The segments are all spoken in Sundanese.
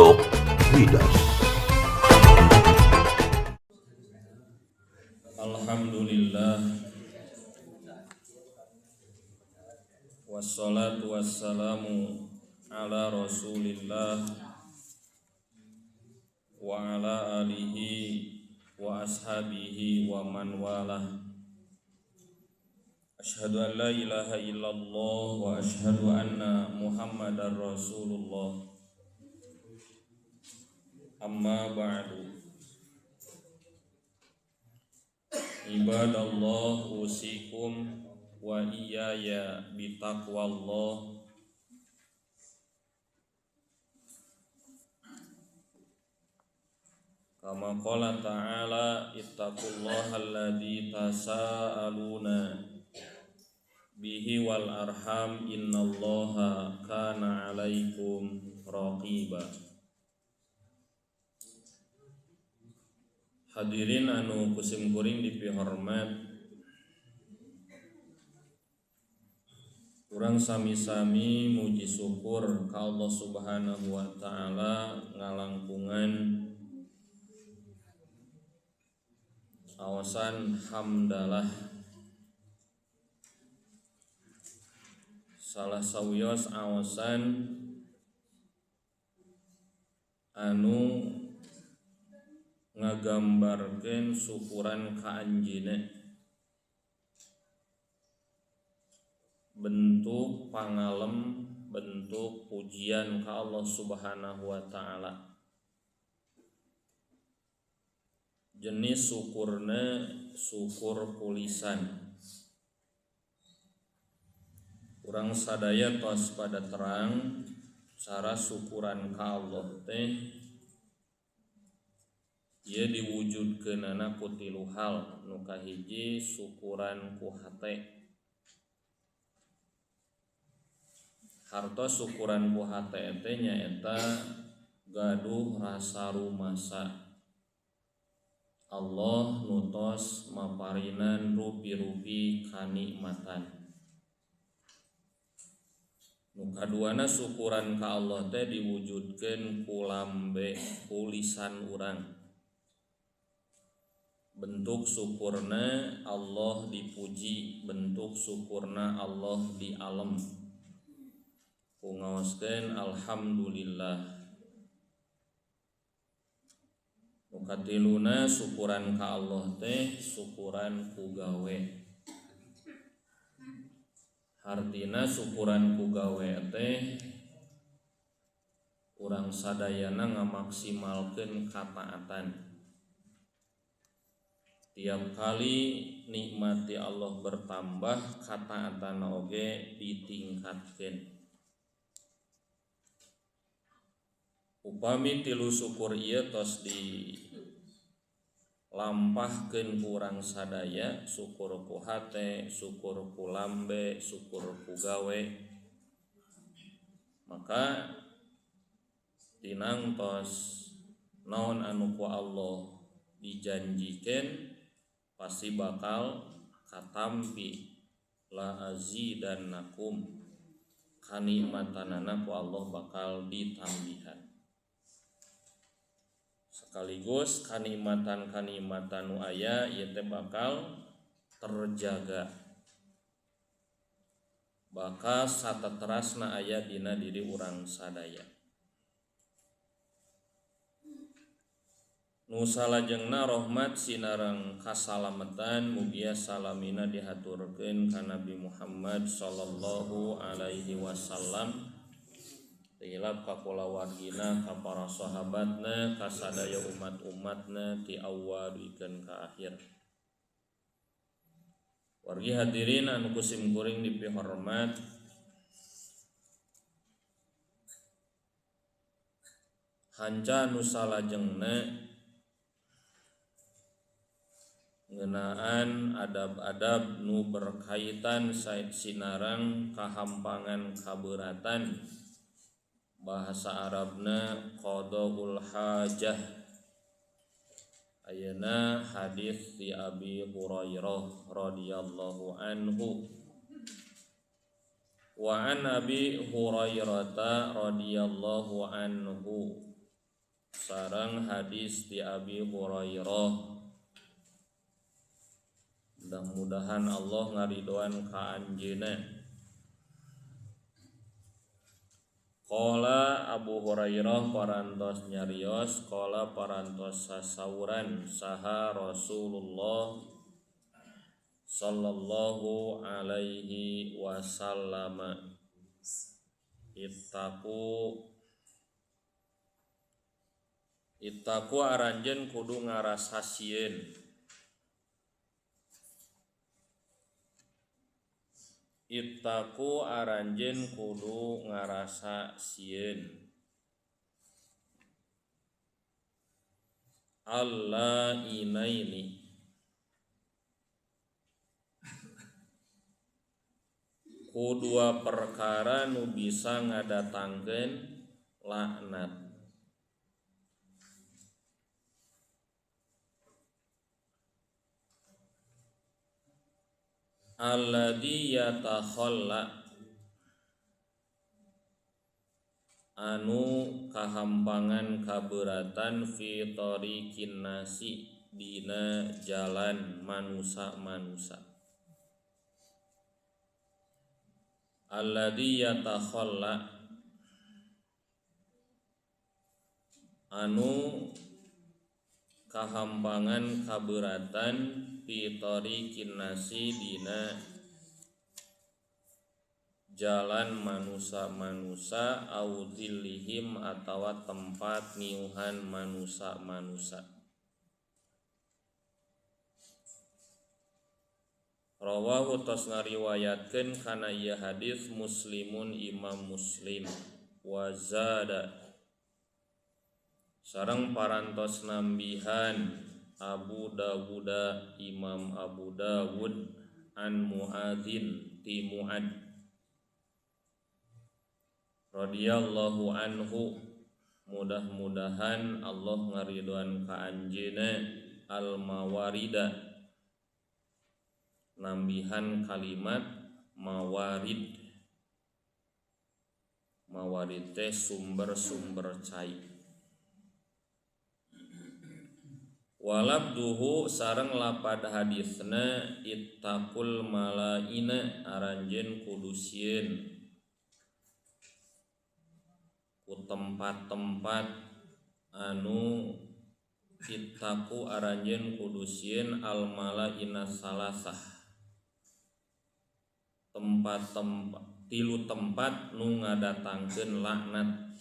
Pondok Widas. Alhamdulillah, wassalatu wassalamu ala rasulillah wa ala alihi wa ashabihi wa man walah. Asyhadu an la ilaha illallah wa asyhadu anna Muhammadar Rasulullah. Amma ba'du. Ibadallah, usikum wa iyaya bitaqwallah. Kama qala ta'ala, ittaqullaha alladzi tasaaluna bihi wal arham innallaha kana 'alaikum raqiba. Hadirin anu kusim kuring dipihormat, urang sami-sami muji syukur ka Allah Subhanahu wa taala ngalangkungan awasan hamdalah salah sawios awasan anu ngagambarkeun syukuran ka anjeunna, bentuk pangalem, bentuk pujian ka Allah Subhanahu wa taala. Jenis syukurna syukur kulisan. Urang sadaya tos pada terang cara syukuran ka Allah teh ieu diwujudkeunana ku tilu hal. Nu kahiji syukuran ku hate. Hartos syukuran ku hate teh nyaeta gaduh rasa rumasa Allah nutos maparinan rupi-rupi kanikmatan. Nu kaduana syukuran ka Allah teh diwujudkeun ku lambe, ku lisan urang. Bentuk syukurna Allah dipuji, bentuk syukurna Allah dialem. Ku ngaoskeun alhamdulillah. Nu katiluna syukuran ka Allah teh syukuran ku gawe. Hartina syukuran ku gawe teh urang sadayana ngamaksimalkeun kataatan. Tiap kali nikmati Allah bertambah, kataatan oge ditingkatkeun. Upami tilu syukur ieu tos dilampahkeun ku urang sadaya, syukur ku hate, syukur ku lambe, syukur ku gawe, maka tinangtos naon anu ku Allah dijanjikeun pasti bakal katampi. La azidannakum, kanikmatanana ku Allah bakal ditambihan. Sekaligus kanikmatan-kanikmatan nu aya ieu teh bakal terjaga, bakal sateterasna aya dina diri urang sadaya. Nu salajengna rahmat sinareng kasalametan mugia salamina dihaturkeun ka Nabi Muhammad sallallahu alaihi wasallam, tilap ka kulawargina, ka para sahabatna, ka sadaya umat-umatna ti awal duikeun ka akhir. Wargi hadirin anu kusim kuring dipihormat, hanca nu salajengna ngeunaan adab-adab nu berkaitan sinareng kahampangan kaberatan, bahasa Arabna qadaul hajah. Ayeuna hadis ti Abi Hurairah radhiyallahu anhu. Wa an Abi Hurairah radhiyallahu anhu Sareng hadis ti Abi Hurairah. Mudah-mudahan Allah ngaridoan ka anjeunna. Qala Abu Hurairah parantos nyarios qala parantos sasauran saha Rasulullah sallallahu alaihi wasallam. Ittaqu aranjeun kudu ngarasa sieun. Ittaqu aranjeun kudu ngarasa sieun. Allah inaini ku dua perkara nu bisa ngadatangkeun laknat. Alladzi yatakhalla anu kahampangan kaberatan fi tariqin nasi dina jalan manusa-manusa. Alladzi yatakhalla anu kahampangan kaberatan fi tariqin nasi dina jalan manusa-manusa au dzillihim atawa tempat ngiuhan manusa-manusa. Rawahu tos ngariwayatkeun kana ieu hadis Muslimun Imam Muslim. Wa zada sareng parantos nambihan Abu Dawuda Imam Abu Dawud an Muadzin ti Muad radhiyallahu anhu, mudah-mudahan Allah ngaridoan ka anjeunna al mawarida nambihan kalimat mawarid. Mawarid teh sumber-sumber cai. Walabduhu sareng lapad hadisna ittaqul malaina aranjeun kudu sieun ku tempat-tempat anu ittaqu aranjeun kudu sieun al malaina salasah tempat-tempat tilu tempat nu ngadatangkeun laknat.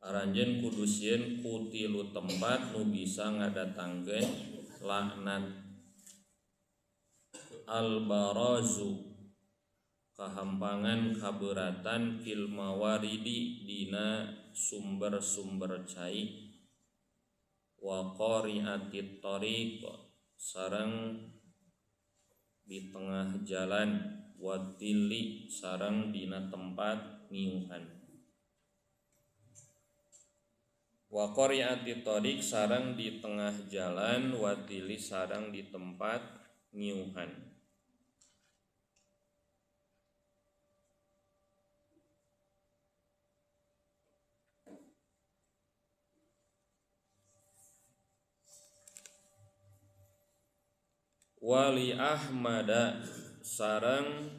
Aranjeun kudu sieun ku tilu tempat nu bisa ngadatangkeun laknat. Al barazu kahampangan kaberatan fil mawaridi dina sumber-sumber cai wa qari'atit tariq sareng di tengah jalan wa dhilli sareng dina tempat ngiuhan. Wa qari'ati tariq sareng di tengah jalan wa dhilli sareng di tempat ngiuhan. Wali Ahmada sareng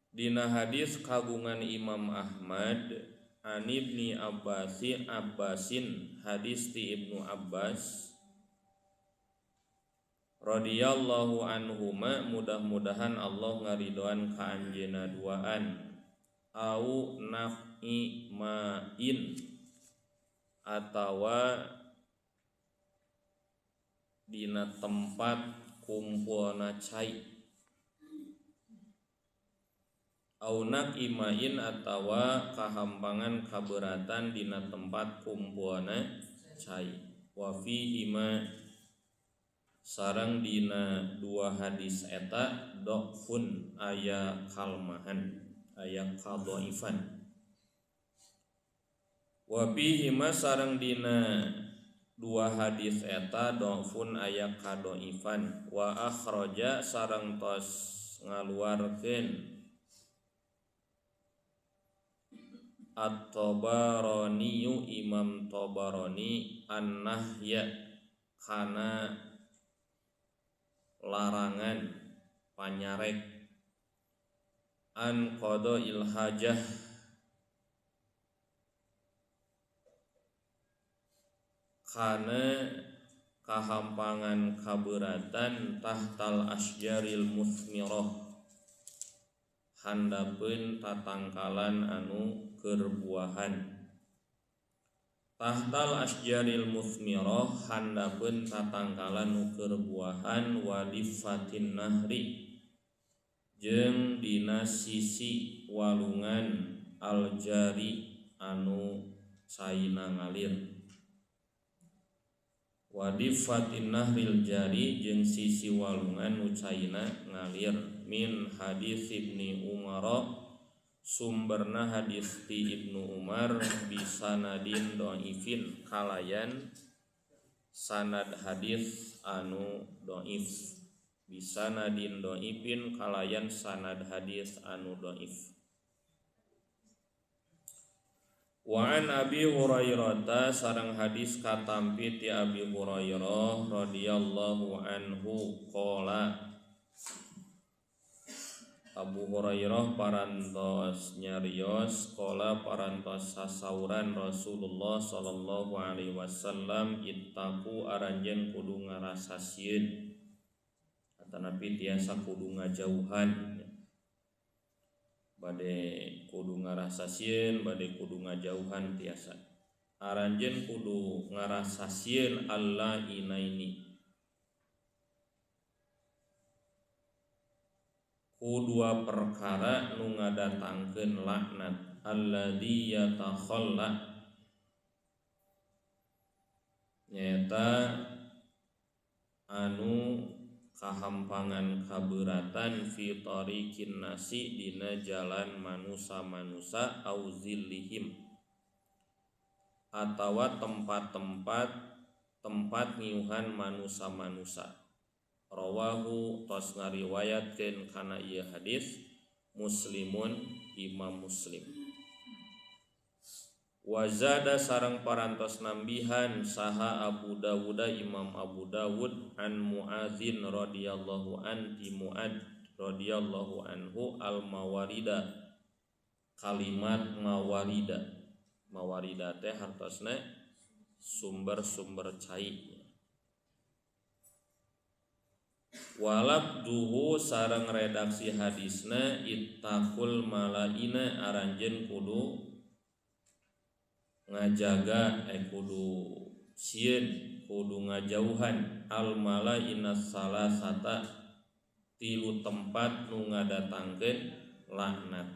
dina hadis kagungan Imam Ahmad an Ibni Abbasin Abbasin hadis ti Ibnu Abbas radhiyallahu anhuma, mudah-mudahan Allah ngaridoan ka anjeunna duaan au naf'i ma'in atawa dina tempat kumpulna cai au naq'imain atawa kahampangan kaberatan dina tempat kumpulna cai. Wa fihi ma sareng dina dua hadis eta dhafun aya kalmahan aya kadhaifan. Wa fihi ma sareng dina dua hadis eta dhafun aya kadhaifan. Wa akhraja sareng tos ngaluarkeun At-Tabarani Imam Tabarani an-nahya kana larangan panyarek an qada'il hajah kana kahampangan kaberatan tahtal asjaril muthmirah handapeun tatangkalan anu keur buahan tahtal asjaril muthmirah handapeun tatangkalan nu keur buahan wadifatin nahri jeung dina sisi walungan aljari anu caina ngalir wadifatin nahril jari jeung sisi walungan nu caina ngalir min hadis Ibni Umar sumberna hadis ti Ibnu Umar bisanadin dhaifin kalayan sanad hadis anu dhaif bisanadin dhaifin kalayan sanad hadis anu dhaif. Wa an Abi Hurairah sareng hadis katampi ti Abi Hurairah radhiyallahu anhu qala Abu Hurairah parantos nyarios qala parantos sasauran Rasulullah sallallahu alaihi wasallam ittaqu aranjeun kudu ngarasa sieun atanapi tiasa kudu ngajauhan bade kudu ngarasa sieun bade kudu ngajauhan tiasa aranjeun kudu ngarasa sieun alla inaini ku dua perkara nu ngadatangkeun laknat alladzi yatakhalla nyaeta anu kahampangan kaberatan fi tariqin nasi dina jalan manusa-manusa au zillihim atawa tempat-tempat tempat ngiuhan manusa-manusa. Rawahu tos ngariwayatkeun kana ieu hadis Muslimun Imam Muslim. Wazada sareng parantos nambihan saha Abu Dawud Imam Abu Dawud an Muadzin radhiyallahu an ti Muad radhiyallahu anhu al mawarida kalimat mawarida mawarida teh hartosna sumber-sumber cai. Walabduhu sareng redaksi hadisna ittaqul malaina aranjeun kudu ngajaga kudu sieun kudu ngajauhan al malaina salasata tilu tempat nu ngadatangkeun laknat.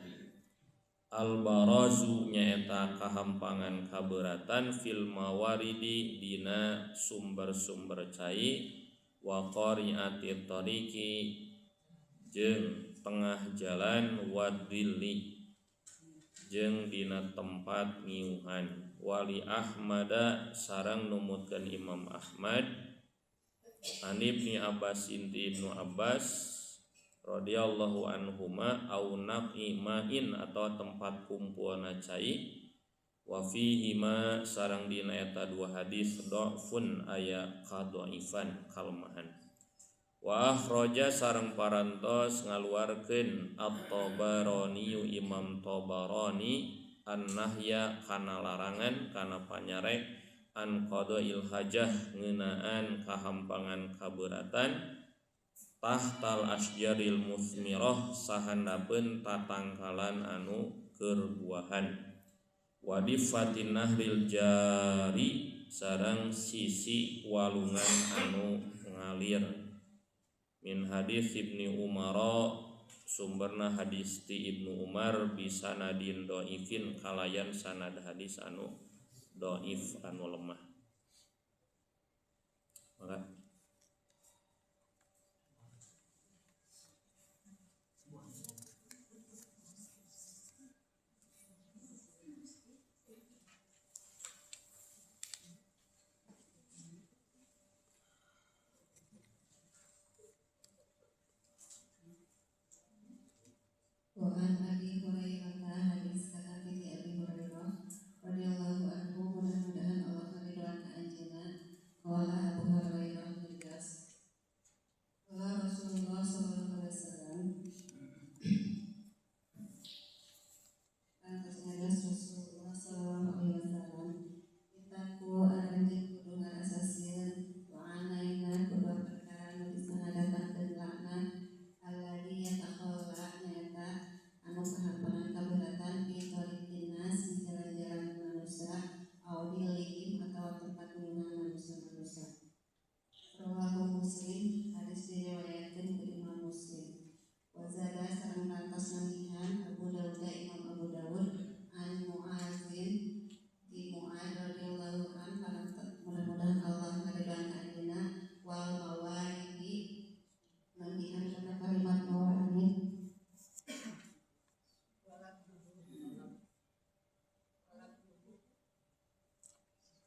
Al barazu nyaeta kahampangan kaberatan fil mawaridi dina sumber-sumber cai wa qari'ati tariqi jeung tengah jalan wadilli jeung dina tempat ngiuhan. Wali Ahmada sareng numutkeun Imam Ahmad an Ibni Abbas inti Ibnu Abbas radhiyallahu anhuma au naqi ma'in atau tempat kumpulna cai wa fihi ma sareng dina eta dua hadis dhafun aya kadhaifan kalemahan. Wa akhraja sareng parantos ngaluarkeun At-Tabarani Imam Tabarani an-nahya kana larangan kana panyarek an qada'il hajah ngeunaan kahampangan kaberatan tahtal asjaril muthmirah sahandapeun tatangkalan anu keur buahan wadifatin nahril jari sareng sisi walungan anu ngalir. Min hadis Ibni Umar sumberna hadis ti Ibnu Umar bisanadin dhaifin kalayan sanad hadis anu dhaif anu lemah. Maka Wa an Abi Hurairah hadis kata ti Abi Hurairah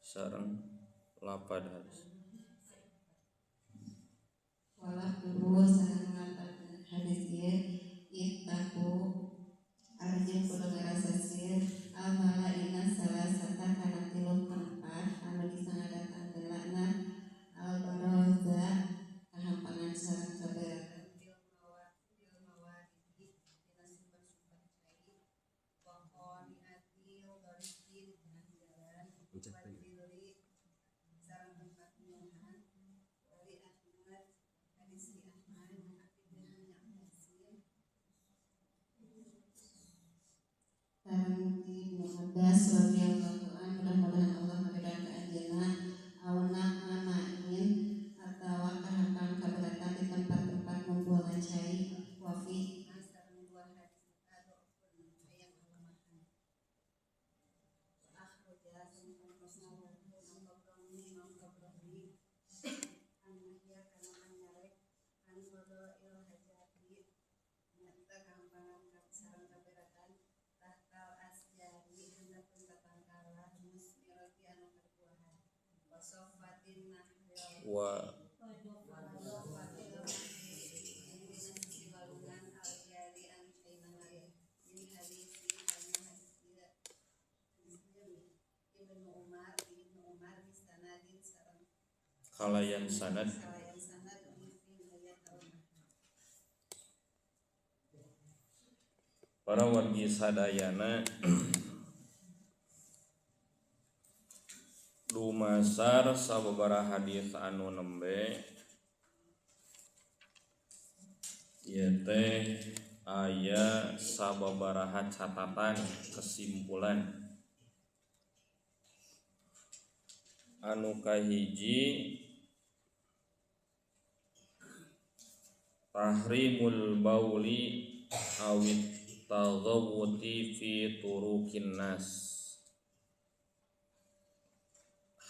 Sareng lapad hadis. Wala dulu sareng lapad hadis ieu ittaqu arjun kudu ngarasa sieun al-mala inna salasata kana tilu tempat anu disangadatang gelana al-baraza kahampangan sareng kaberatan fil mawaridi dina sumber-sumber cai wa qani'atil tariqi di tengah jalan wa zilli sareng tempat nyuhan wali Ahmad hadis di Ahmad mengaktifkan sareng Ibnu Abbas radhiyallahu anhu mudah-mudahan Allah ngaridhoan ka anjeunna auna ma'in atawa kahampangan kaberatan di tempat-tempat ngumpulna cai wa fi sareng dua hadis eta dhafun aya kalemahan akhraja Imam Tabrani an-nahya kana manyarek an qada'il hajati nyaeta kahampangan sareng kaberatan tahtal asjari handapeun tatangkalan musmirati anu karbuahan wa sofatin nahril wa sofatil nahri dina sisi balungan al-jari anu caina ngalir min hadisi kana hadis ieu Ibnu Umar bisanadin sareng kalayan sanad aya kalemahan. Para wargi sadayana dumasar sababaraha hadis anu nembe ieu teh aya sababaraha catatan kesimpulan anu kahiji tahrimul bauli awit taghawuti fi turukin nas,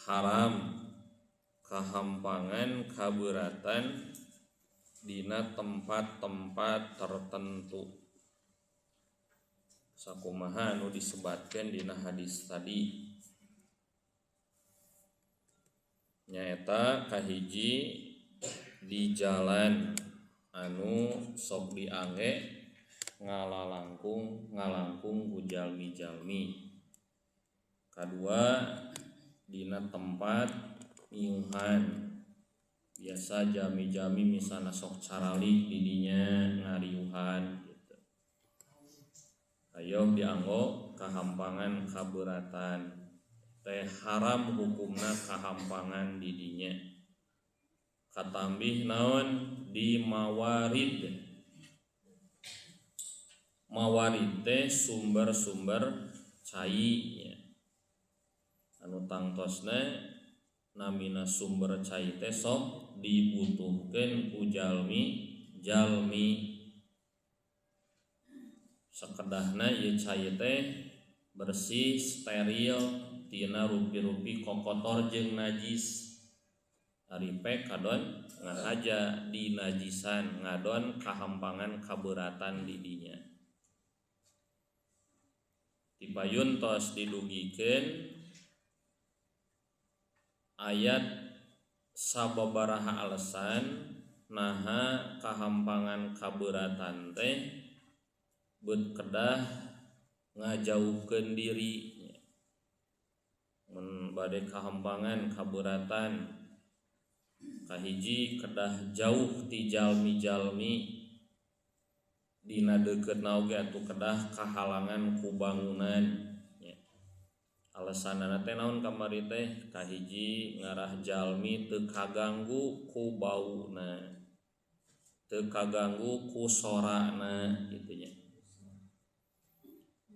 haram kahampangan kaberatan dina tempat-tempat tertentu sakumaha anu disebatkeun dina hadis tadi nyaeta kahiji di jalan anu sok diangge ngalangkung ku jalmi-jalmi, kadua dina tempat miuhan biasa jami-jami misalna sok caralik didinya ngariuhan gitu. Ayo dianggo kahampangan kaberatan teh haram hukumna kahampangan didinya. Katambih naon di mawarid. Mawarid teh sumber-sumber cai nya. Anu tangtosna namina sumber cai teh sok dibutuhkeun ku jalmi-jalmi. Sakedahna ieu cai teh bersih, steril tina rupi-rupi kokotor jeung najis. Ari pek kadon ngahaja dinajisan, ngadon kahampangan kaberatan didinya. Tipayun tos didugikeun ayat sababaraha alasan naha kahampangan kaberatan teh beut kedah ngajauhkeun diri. Mun bade kahampangan kaberatan kahiji kedah jauh ti jalmi-jalmi dina deukeutna oge atuh kedah kahalangan ku bangunan nya. Alasanana teh naon kamari teh kahiji ngarah jalmi teu kaganggu ku bauna, teu kaganggu ku sorana kitu nya.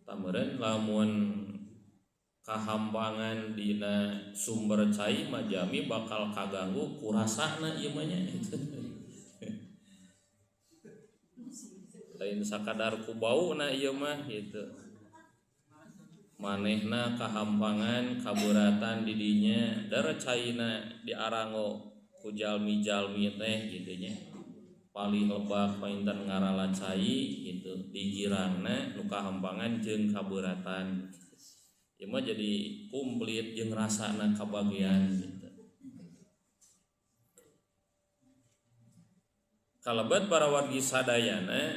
Tameureun lamun kahampangan dina sumber cai mah jami bakal kaganggu ku rasana ieu mah nya. Lain sakadar ku bauna ieu mah gitu. Manehna kahampangan kaberatan didinya dar caina diarango ku jalmi-jalmi teh gitu nya. Palih lebak painten ngarala cai gitu digirangna nu kahampangan jeung kaberatan. Ieu mah jadi komplit jeung rasana kabagian gitu. Kalebet para wargi sadayana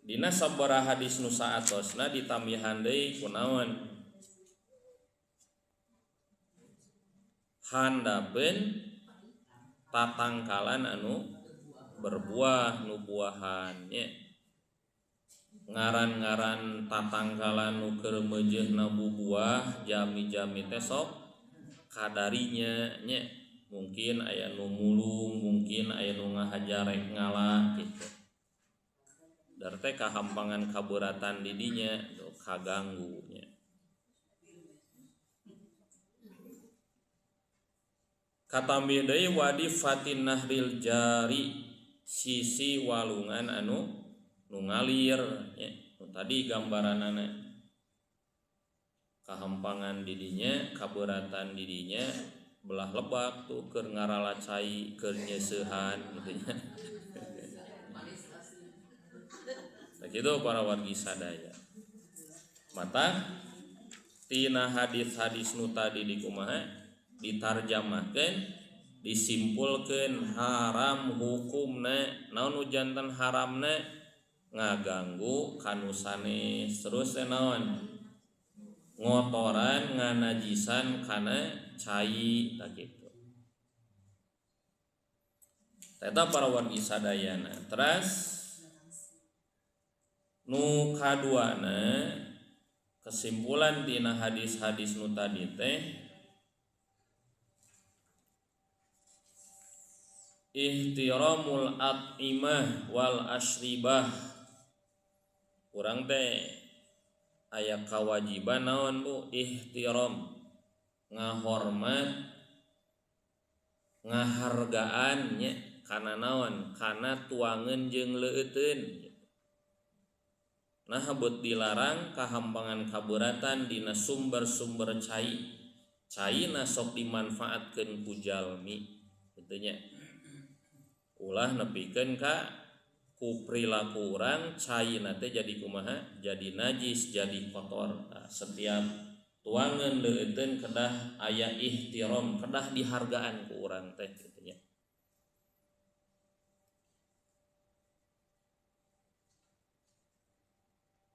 dina sabaraha hadis nu saatosna ditambihan deui kunaon handapeun tatangkalan anu berbuah nu buahan nya. Ngaran-ngaran tatangkalan nu keur meujeuhna bubuah jami-jami teh sok kadarinya nya. Mungkin aya nu mulung, mungkin aya nu ngahajarek ngala gitu. Dar teh kahampangan kaberatan di dinya kaganggu nya. Katambih deui wadi fatin nahril jari sisi walungan anu nu ngalir nya. Nu tadi gambaranana kahampangan di dinya, kaberatan di dinya belah lebak tuh keur ngarala cai, keur nyeusehan gitu nya. Nah kitu para wargi sadaya. Mata tina hadis-hadis nu tadi dikumaha ditarjamahkeun, disimpulkeun haram hukumna, naon nu janten haramna ngaganggu kanu sanes, terus teh naon ngotoran nganajisan kana cai tah kitu. Eta para wargi sadayana. Teras nu kaduana kesimpulan tina hadis-hadis nu tadi teh ihtiramul at'imah wal asyribah. Urang teh aya kawajiban naon Bu? Ihtiram, ngahormat, ngahargaan nya kana naon? Kana tuangeun jeung leueuteun. Nah beut dilarang kahampangan kaberatan dina sumber-sumber cai. Caina sok dimanfaatkeun ku jalmi kitu nya. Ulah nepikeun ka ku perilaku urang caina teh jadi kumaha? Jadi najis, jadi kotor. Nah, setiap tuangan leueuteun kedah aya ihtiram, kedah dihargaan ku urang teh kitu nya.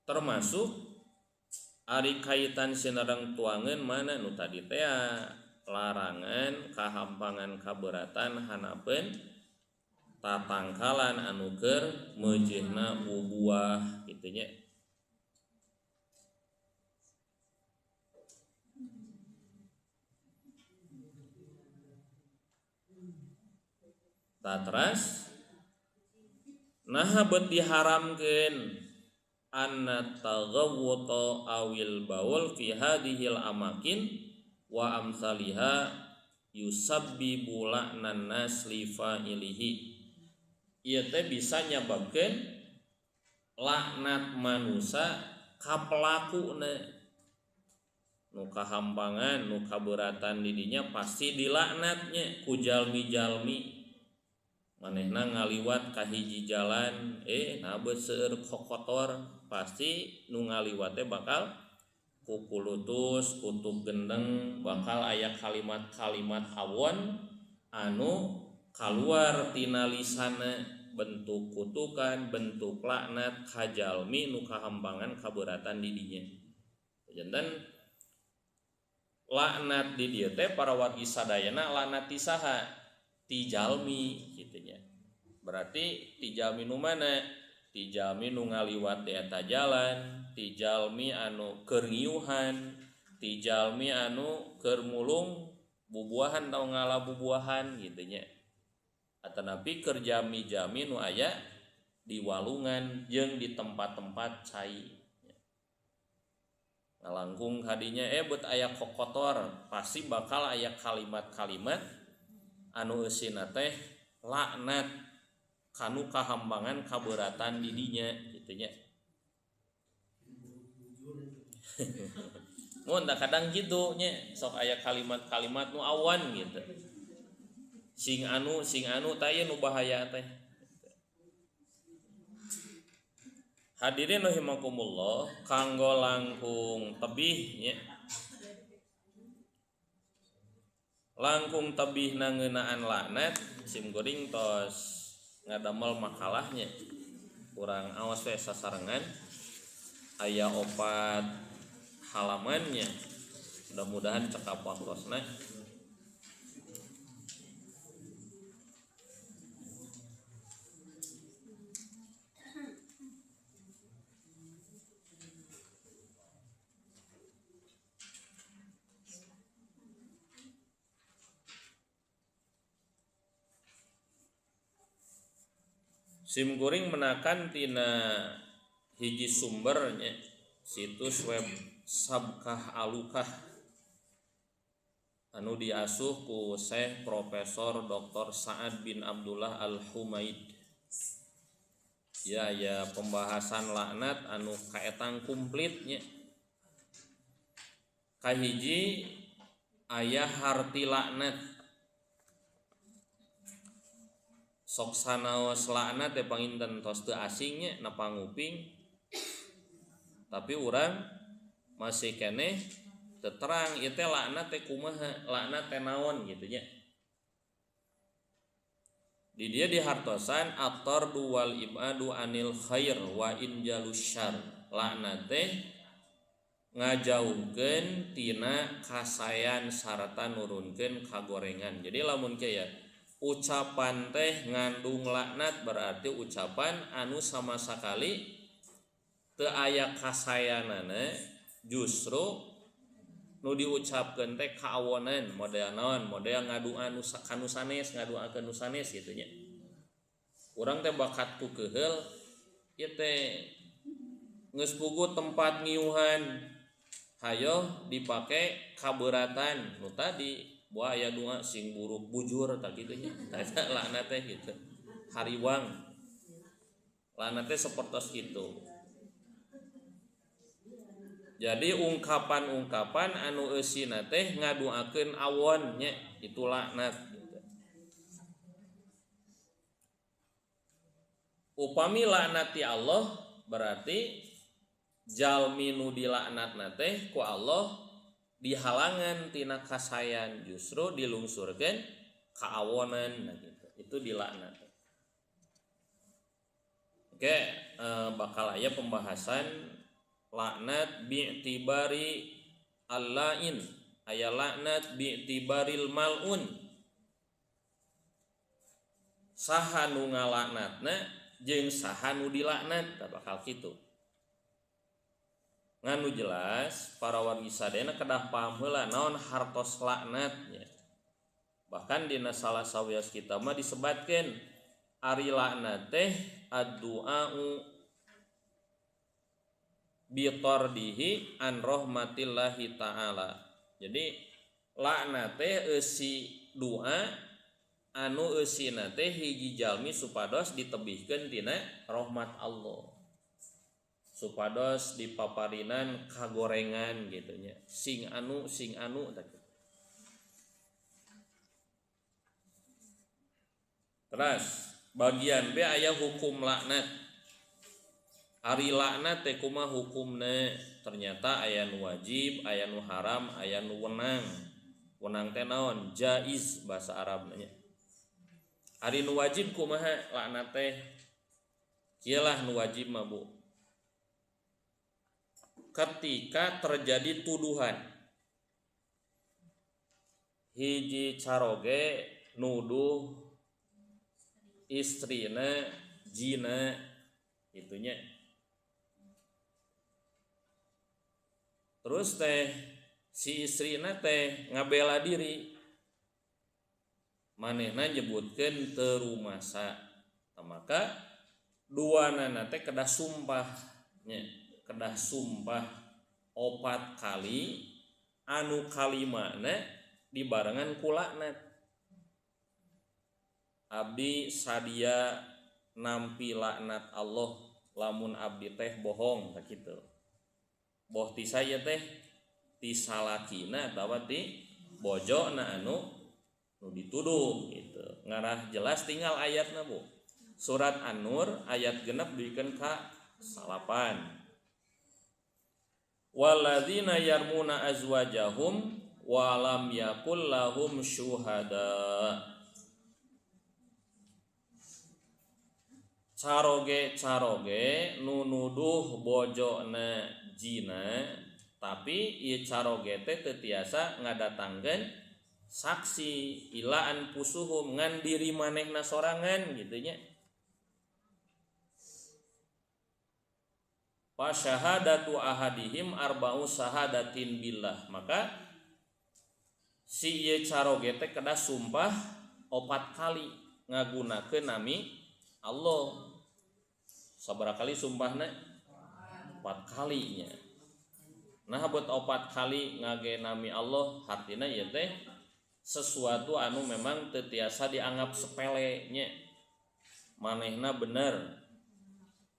Termasuk ari kaitan sinareng tuangan mana nu tadi teh larangan kahampangan kaberatan hanapeun tatangkalan anu keur meujeuhna bubuah kitu nya. Tatras naha beut diharamkeun anna taghawwuta awil baul fi hadhil amakin wa amsaliha yusabbibu la'nan nas li fa'ilihi. Ieu teh bisa nyababkeun laknat manusa ka pelakuna. Nu kahampangan, nu kaberatan di dinya pasti dilaknatnya ku jalmi-jalmi. Manehna ngaliwat ka hiji jalan, nah beut seueur kotor, pasti nu ngaliwat teh bakal kukulutus, kutuk gendeng, bakal aya kalimat-kalimat awon anu kaluar tina lisana bentuk kutukan, bentuk laknat ka jalmi nu kahampangan kaberatan di dinya. Janten laknat di dieu teh para wargi sadayana laknat ti saha? Ti jalmi kitu nya. Berarti ti jalmi nu mana? Ti jalmi nu ngaliwat di eta jalan, ti jalmi anu keur ngiuhan, ti jalmi anu keur mulung bubuahan atau ngala bubuahan kitu nya. Atanapi keur jami-jami nu aya di walungan jeung di tempat-tempat cai. Ngalangkung kadinya beut aya kokotor, pasti bakal aya kalimat-kalimat anu eusina teh laknat kanu kahampangan kaberatan di dinya kitu nya. Mun kadang kitu nya sok aya kalimat-kalimat nu awan gitu. Sing anu tah ieu nu bahaya teh. Hadirin rahimakumullah, kanggo langkung tebih nya. Langkung tebih ngeunaan laknat sim kuring tos ngadamel makalahnya. Kurang awas we sasarengan aya 4 halamannya. Mudah-mudahan cekap waktosna. Sim kuring menakan tina hiji sumbernya situs web Sabkah Alukah anu diasuh ku Syekh Profesor Dr. Sa'ad bin Abdullah Al-Humaid. Ya, ya pembahasan laknat anu kaetang komplitnya. Kahiji aya harti laknat. Sok sanaos laknat teh panginten tos teu asingnya na panguping. Tapi urang masih keneh teu terang ieu teh laknat teh kumaha, laknat teh naon gitu nya. Di dia dihartosan at-tardu wal ibadu anil khair wa injalus syar. Laknat teh ngajauhkeun tina kasayan sarta nurunkeun kagorengan. Jadi lamun kieu ya, ucapan teh ngandung laknat berarti ucapan anu sama sekali teu aya kasayanana, justru nu diucapkeun teh kaawonan, model naon, model ngadua nu kanu sanes, ngaduakeun nu sanes kitu nya. Urang teh bakat ku keuheul ieu teh geus puguh tempat ngiuhan, hayoh dipake kaberatan nu tadi. Wah aya doa sing buruk bujur tak kitu nya. Eta laknat teh gitu. Hariwang. Laknat teh sapertos kitu. Jadi ungkapan-ungkapan anu eusina teh ngaduakeun awon nya, itu laknat gitu. Upami laknat ti Allah berarti jalmi nu dilaknatna teh ku Allah dihalangan tina kasayan, justru dilungsurkeun kaawonan, nah gitu. Itu dilaknat. Oke, bakal aya pembahasan laknat bi'tibari allain, aya laknat bi'tibaril mal'un. Saha nu ngalaknatna jeung saha nu dilaknat, tah bakal kitu. Nganu jelas para wargi sadayana kedah paham heula naon hartos laknatnya. Bahkan dina salah sawios kita mah disebatkeun ari laknat teh addu'au bitardihi an rahmatillahi ta'ala. Jadi laknat teh eusi doa anu eusina teh hiji jalmi supados ditebihkeun tina rahmat Allah. Supados dipaparinan kagorengan gitu nya, sing anu tah gitu. Terus bagian B aya hukum laknat. Ari laknat teh kumaha hukumna? Ternyata aya nu wajib, aya nu haram, aya nu wenang. Wenang teh naon? Jaiz bahasa Arabna nya. Ari nu wajib kumaha laknat teh? Kieu lah nu wajib mah Bu. Ketika terjadi tuduhan, hiji caroge nuduh istrina jina itunya, terus teh si istrina teh ngabela diri, manehna nyebutkeun teu rumasa, maka duanana teh kedah sumpah nya. Kedah sumpah 4 kali anu kalimana dibarengan ku laknat. Abdi sadia nampi laknat Allah lamun abdi teh bohong tak kitu. Boh ti saya teh ti salakina atawa ti bojona anu nu dituduh gitu. Ngarah jelas tinggal ayatna Bu. Surat An-Nur ayat 6 dikeun ka Salapan. Walladzina yarmuna azwajahum wa lam yakul lahum syuhada. Caroge-caroge nu nuduh bojona jina tapi ieu caroge teh teu tiasa ngadatangkeun saksi ilaan pusuhum ngan diri manehna sorangan gitu nya. Fa syahadatu ahadihim arba'u syahadatin billah. Maka si ieu caroge teh kedah sumpah 4 kali ngagunakeun nami Allah. Sabaraha kali sumpahna? 4 kalinya. Nah buat 4 kali ngage nami Allah hartina ieu teh sesuatu anu memang teu tiasa dianggap sepele nya. Manehna bener.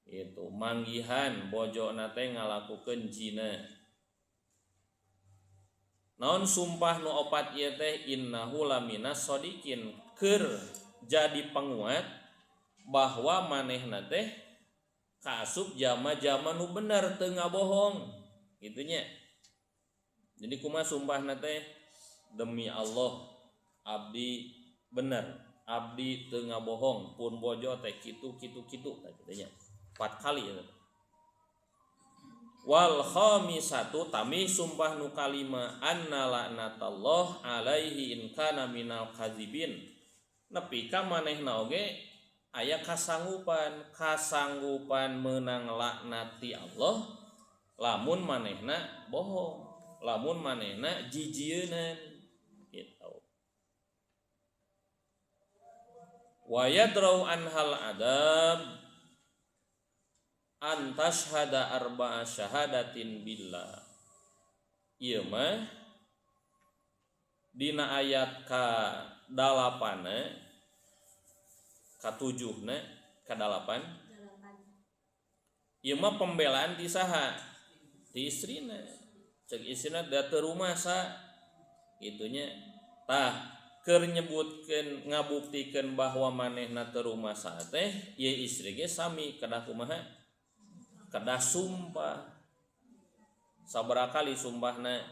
Itu manggihan bojona teh ngalakukeun zina. Naon sumpah nu 4 ieu teh innahu laminas shodiqin, keur jadi penguat bahwa manehna teh kaasup jama-jama nu bener teu ngabohong kitu nya. Jadi kumaha sumpahna teh? Demi Allah abdi bener, abdi teu ngabohong pun bojo teh kitu kitu kitu tah kitu nya. 4 kali ya. Wal khamisatu tami sumpah nu kalima anna laknatallah alaihi in kana minal kadzibin. Nepi ka manehna oge aya kasanggupan, kasanggupan meunang laknat ti Allah lamun manehna bohong, lamun manehna jijieunan gitu. Wa yadrau anhal adab antashhada arba'a syahadatin billah. Ieu mah dina ayat ka 8 ka 7 na ka 8. Ieu mah pembelaan ti saha? Ti istrina. Cek istrina da teu rumasa itunya. Tah keur nyebutkeun ngabuktikeun bahwa manehna teu rumasa teh ieu istri ge sami kedah kumaha? Kedah sumpah. Sabaraha kali sumpahna?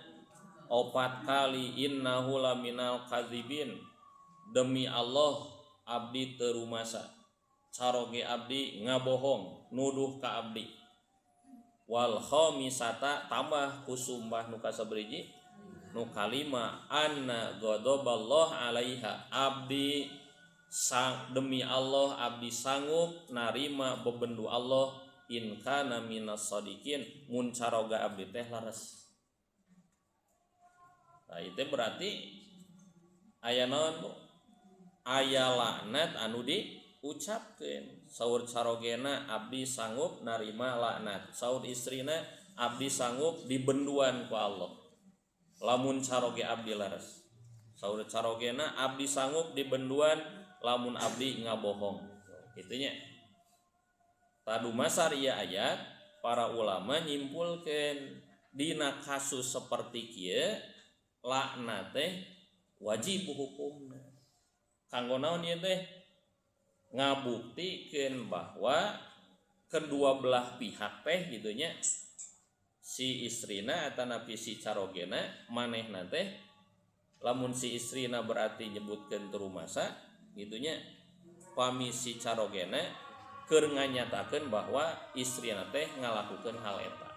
4 kali. Innahu laminal kadzibin. Demi Allah abdi teu rumasa, caroge abdi ngabohong nuduh ka abdi. Wal khamisata tambah ku sumpah nu kasabriji nu kalima anna ghadaballah alaiha. Abdi sang, demi Allah abdi sanggup narima bebendu Allah in kana minas shadiqin mun caroga abdi teh lares. Nah itu berarti aya naon Bu? Aya laknat anu diucapkeun. Saur carogena abdi sanggup narima laknat, saur istrina abdi sanggup dibenduan ku Allah lamun caroge abdi lares. Saur carogena abdi sanggup dibenduan lamun abdi ngabohong. Itunya. Tadumasar ieu ayat para ulama nyimpulkeun dina kasus seperti kieu laknat teh wajib hukumna. Kanggo naon ieu teh? Ngabuktikeun bahwa kedua belah pihak teh gitu nya, si istrina atanapi si carogena manehna teh lamun si istrina berarti nyebutkeun teu rumasa gitu nya, pami si carogena keur nganyatakeun bahwa istrina teh ngalakukeun hal eta.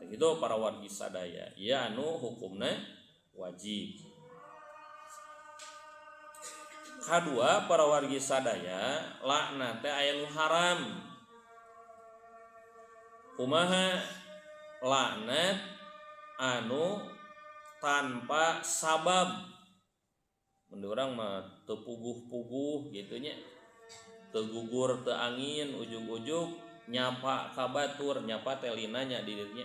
Begitu para wargi sadaya, ieu anu hukumna wajib. Kadua para wargi sadaya, laknat teh aya nu haram. Kumaha laknat anu tanpa sabab? Mun urang mah teu puguh-puguh gitu nya. Teu gugur teu angin ujug-ujug nyapa ka batur, nyapa teh lina nya di dieu nya.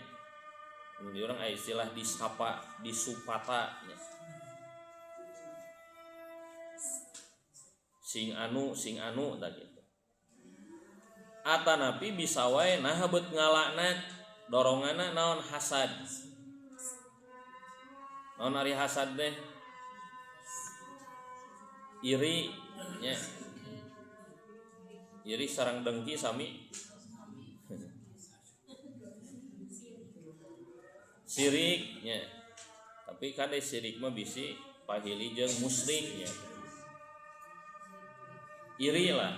Mun urang aya istilah disapa, disupata nya. Sing anu tah gitu. Atanapi bisa wae nah beut ngalaknat doronganna naon hasad. Naon ari hasad teh? Iri nya. Iri sareng dengki sami sirik nya. Tapi kade sirik mah bisi pahili jeung musyrik nya. Iri lah.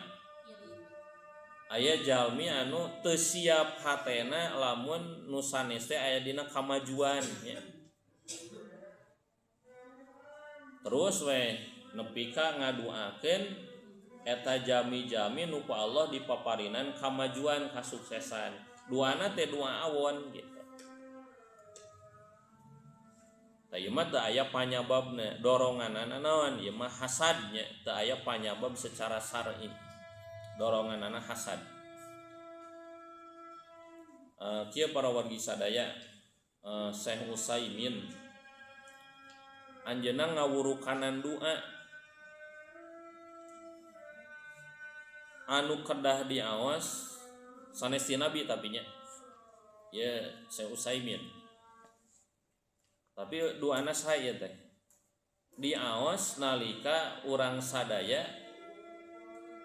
Aya jalmi anu teu siap hatena lamun nu sanes teh aya dina kamajuan nya. Terus we nepi ka ngaduakeun eta jami-jami nu ku Allah dipaparinan kamajuan kasuksesan. Duana teh dua awon gitu. Tah ieu mah teu aya panyababna, doronganana naon? Ieu mah hasadnya, teu aya panyabab secara syar'i. Doronganana hasad. Kieu para wargi sadaya, Syekh Utsaimin anjeunna ngawurukanan doa anu kedah diawas sanes ti Nabi tapi nya. Ya Syekh Utsaimin. Tapi doana saya teh diawas nalika urang sadaya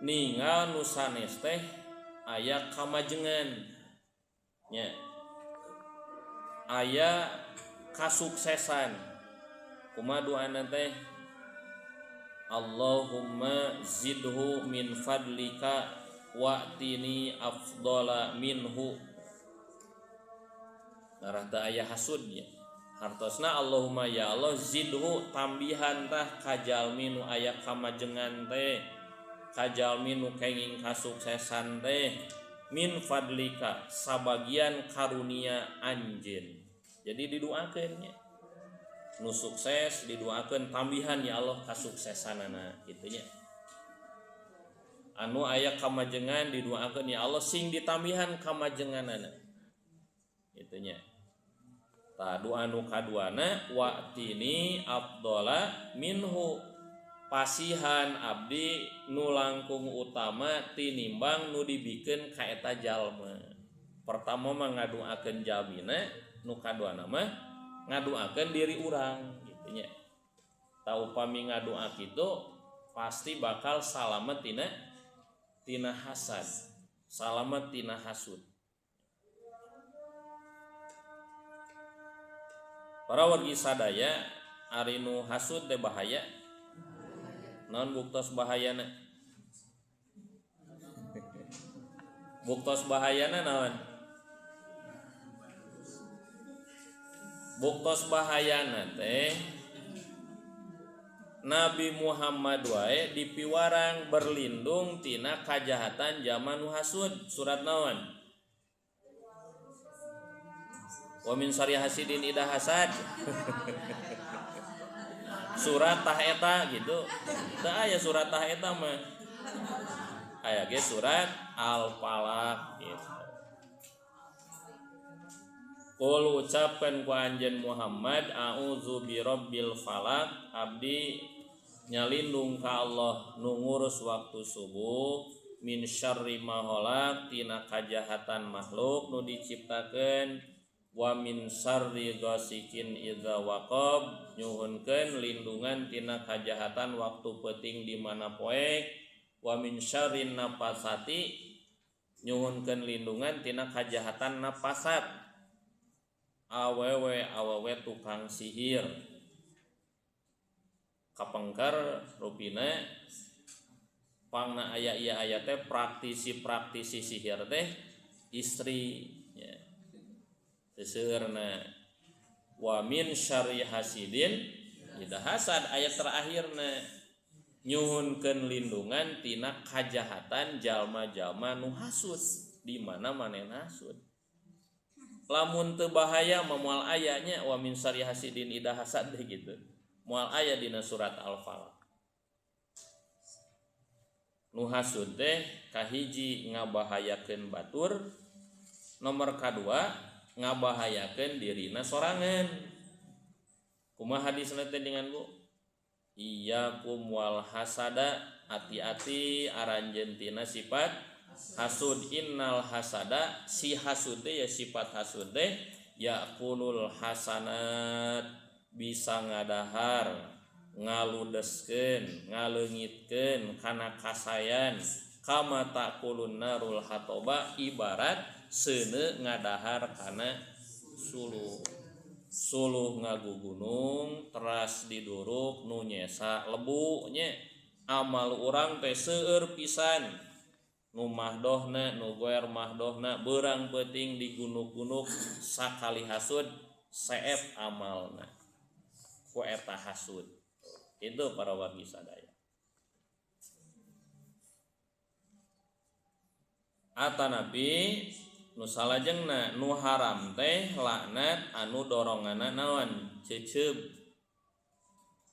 ningal nu sanes teh aya kamajengan nya, aya kasuksesan. Kumaha doana teh? Allahumma zidhu min fadlika wa'tini afdala minhu. Narah teu aya hasudnya. Hartosna Allahumma ya Allah zidhu tambihan tah kajalmi nu aya kamajengan teh, kajalmi nu kenging kasuksesan teh, min fadlika sabagian karunia anjeun. Jadi didoakeun nya. Nu sukses didoakeun tambihan ya Allah kasuksesanana kitu nya. Anu aya kamajengan didoakeun ya Allah sing ditambihan kamajenganana kitu nya. Tah doa nu kaduana wa'tini afdhala minhu, pasihan abdi nu langkung utama tinimbang nu dibikeun ka eta jalma. Pertama mah ngadoakeun jalmina, nu kaduana mah ngadoakeun diri urang gitu nya. Tah upami ngadoa kitu pasti bakal salamet tina hasad, salamet tina hasud. Para wargi sadaya, ari nu hasud teh bahaya. Naon buktos bahayana? Buktos bahayana naon? Buktos bahayana teh Nabi Muhammad wae dipiwarang berlindung tina kajahatan zaman nu hasud. Surat naon? Wa min syarri hasidin idza hasad. Surat tah eta gitu. Teu aya surat tah eta mah. Aya ge surat Al-Falaq gitu. Qul ucapkeun ku anjeun Muhammad a'udzu birabbil falaq, abdi nyalindung ka Allah nu ngurus waktu subuh, min syarri ma khalaq tina kajahatan makhluk nu diciptakeun, wa min syarri ghasikin idza waqab nyuhunkeun lindungan tina kajahatan waktu peuting di mana poek, wa min syarrin nafasati nyuhunkeun lindungan tina kajahatan nafasat awewe awewe tukang sihir. Kapengker rupina pangna aya ieu aya teh praktisi-praktisi sihir teh istri nya. Seuseurna wa min syarri hasidin idza hasad ayat terakhirna nyuhunkeun lindungan tina kajahatan jalma-jalma nu hasud di mana manehna hasud. Lamun teu bahaya mah moal aya nya wa min syarri hasidin idza hasad teh gitu. Moal aya dina surat Al-Falaq. Nu hasud teh kahiji ngabahayakeun batur, nomor kadua ngabahayakeun dirina sorangan. Kumaha hadisna teh dengan Bu? Iyyakum wal hasada, ati-ati aranjeun tina sifat hasud. Innal hasada, si hasud teh ya sifat hasud teh yaqulul hasanat, bisa ngadahar, ngaludeskeun, ngaleungitkeun kana kasayan. Kama taqulun narul hatoba ibarat seuneu ngadahar kana suluh. Suluh ngagugunung teras diduruk nu nyesa lebu nya. Amal urang teh seueur pisan nu mahdohna nu goer mahdohna beurang peuting digunuk-gunuk sakali hasud seep amalna ku eta hasud. Itu para wargi sadaya. Atanapi nu salajengna nu haram teh laknat anu doronganna naon ceceub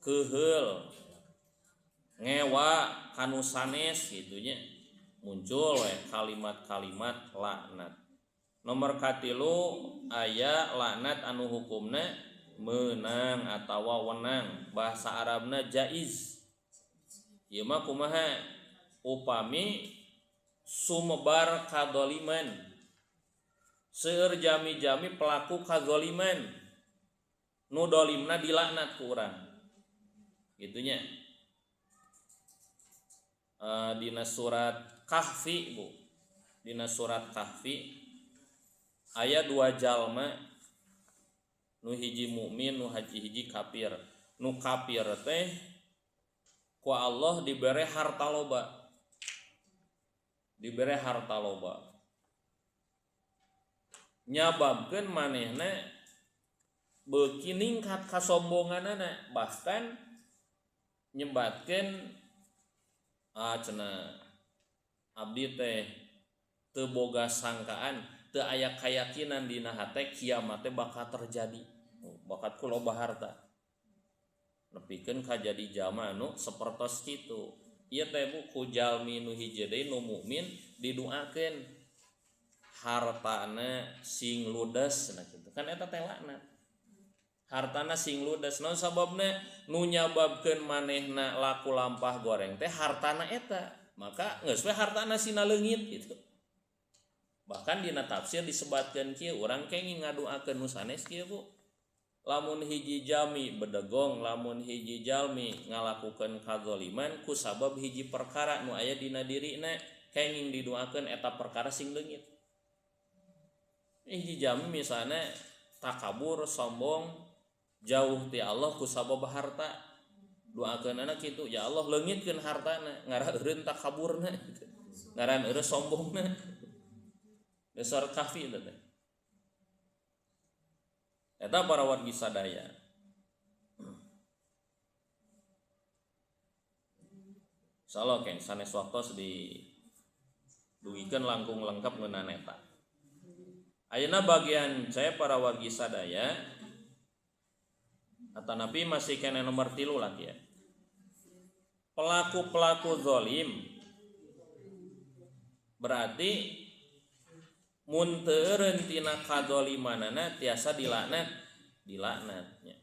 keuheul ngewa kanu sanes kitu nya muncul we kalimat-kalimat laknat. Nomor katilu aya laknat anu hukumna meunang atawa wenang, bahasa Arabna jaiz. Ieu mah kumaha upami sumebar kadzaliman, seueur jami-jami pelaku kadzaliman nu dolimna dilaknat ku urang kitu nya. Dina surat Kahfi Bu, dina surat Kahfi aya dua jalma nu hiji mukmin nu hiji kafir. Nu kafir teh ku Allah dibere harta loba, dibere harta loba nyababkeun manehna beuki ningkat kasombonganana, bahkan nyebatkeun cenah abdi teh teu boga sangkaan, teu aya kayakinan dina hate kiamat teh bakal terjadi. Bakat ku loba harta nepikeun ka jadi jalma anu sapertos kitu. Ieu teh Bu ku jalmi nu hiji deui nu mukmin diduakeun hartana sing ludes nah kitu. Kan eta teh laknat. Hartana sing ludes naon sababna nu nyababkeun manehna laku lampah goreng teh hartana eta, maka geus we hartana sina leungit gitu. Bahkan dina tafsir disebatkeun kieu urang kenging ngaduakeun nu sanes kieu Bu. Lamun hiji jami bedegong, lamun hiji jalmi ngalakukeun kadzaliman ku sabab hiji perkara nu aya dina dirina kenging diduakeun eta perkara sing leungit. Hiji jami misalna takabur, sombong, jauh ti Allah ku sabab harta, doakeunana kitu, ya Allah leungitkeun hartana ngarah eureun takaburna gitu, ngaran eureun sombongna. Dasar Kahfi eta teh. Eta para wargi sadaya. Insyaallah keng sanes waktos didugikeun langkung lengkap ngeunaan eta. Ayeuna bagian C para wargi sadaya atanapi masih kena nomor 3 lagi ya. Pelaku-pelaku zalim berarti mun teu eureun tina kadzalimanana tiasa dilaknat, dilaknatnya.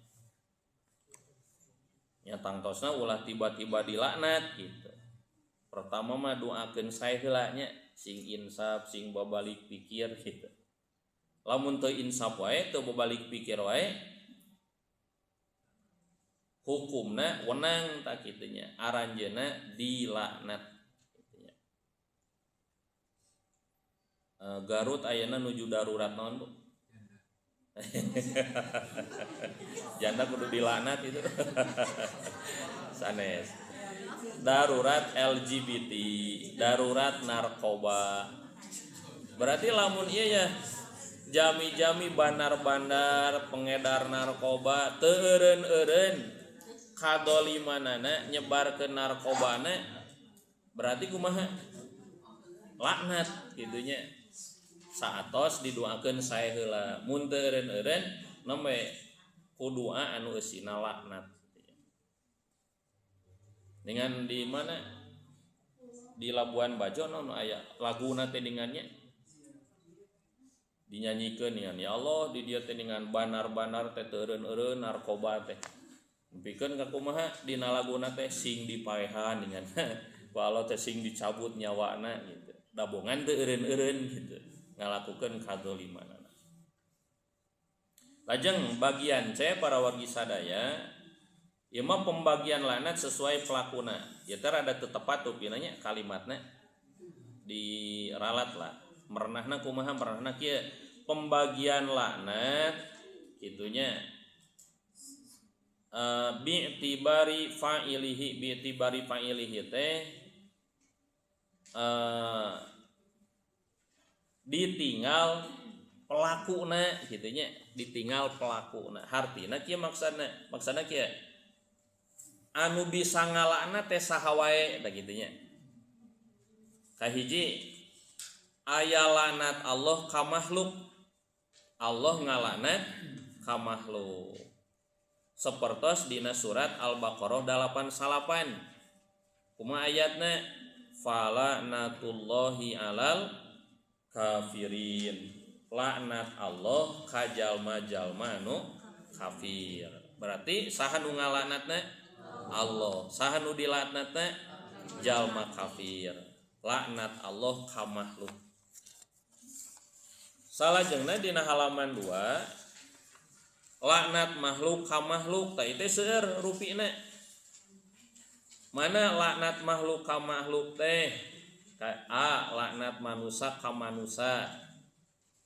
Nya tangtosna ulah tiba-tiba dilaknat gitu. Pertama mah doakeun sae heula nya, sing insaf, sing babalik pikir gitu. Lamun teu insaf wae, teu babalik pikir wae, hukumna wenang tak kitu nya, aranjeunna dilaknat. Garut ayeuna nuju darurat naon Bu? Janda kudu dilaknat itu. Sanes. Darurat LGBT, darurat narkoba. Berarti lamun ieu ya jami-jami bandar-bandar pengedar narkoba teu eureun-eureun kadolimanana nyebarkeun narkobana berarti kumaha? Laknat gitunya. Saatos didoakeun sae heula, mun teu eureun-eureun nembe ku doa anu eusina laknat. Dengan di mana? Di Labuan Bajo nu aya laguna teh dengannya dinyanyikeun dengan ya Allah di dieu teh dengan banar-banar teh teu eureun-eureun narkoba teh. Nepikeun ka kumaha dina laguna teh sing dipaehan dengan ku Allah teh sing dicabut nyawana gitu. Dabongan teu eureun-eureun gitu ngalakukeun kadzalimanana. Lajeng bagian C para wargi sadaya ieu mah pembagian laknat sesuai pelakuna. Ieu teh rada teu tepat tupina nya kalimatna. Diralat lah. Merenahna kumaha merenahna kieu pembagian laknat kitunya bi'tibari fa'ilihi bi'tibari fa'ilihi teh ditinggal pelakuna gitunya ditinggal pelakuna hartina kieu maksana maksana kieu anu bisa ngalakna teh saha wae da gitunya kahiji aya laknat Allah ka makhluk Allah ngalaknat ka makhluk sapertos dina surat Al-Baqarah 89 kumaha ayatna falaknatullahi alal kafirin laknat Allah ka jalma-jalma nu kafir. Berarti saha nu ngalaknatna? Allah. Saha nu dilaknatna? Jalma kafir. Laknat Allah ka makhluk. Salajengna dina halaman 2 laknat makhluk ka makhluk tah ieu teh seueur rupina. Mana laknat makhluk ka makhluk teh? A laknat manusa ka manusa.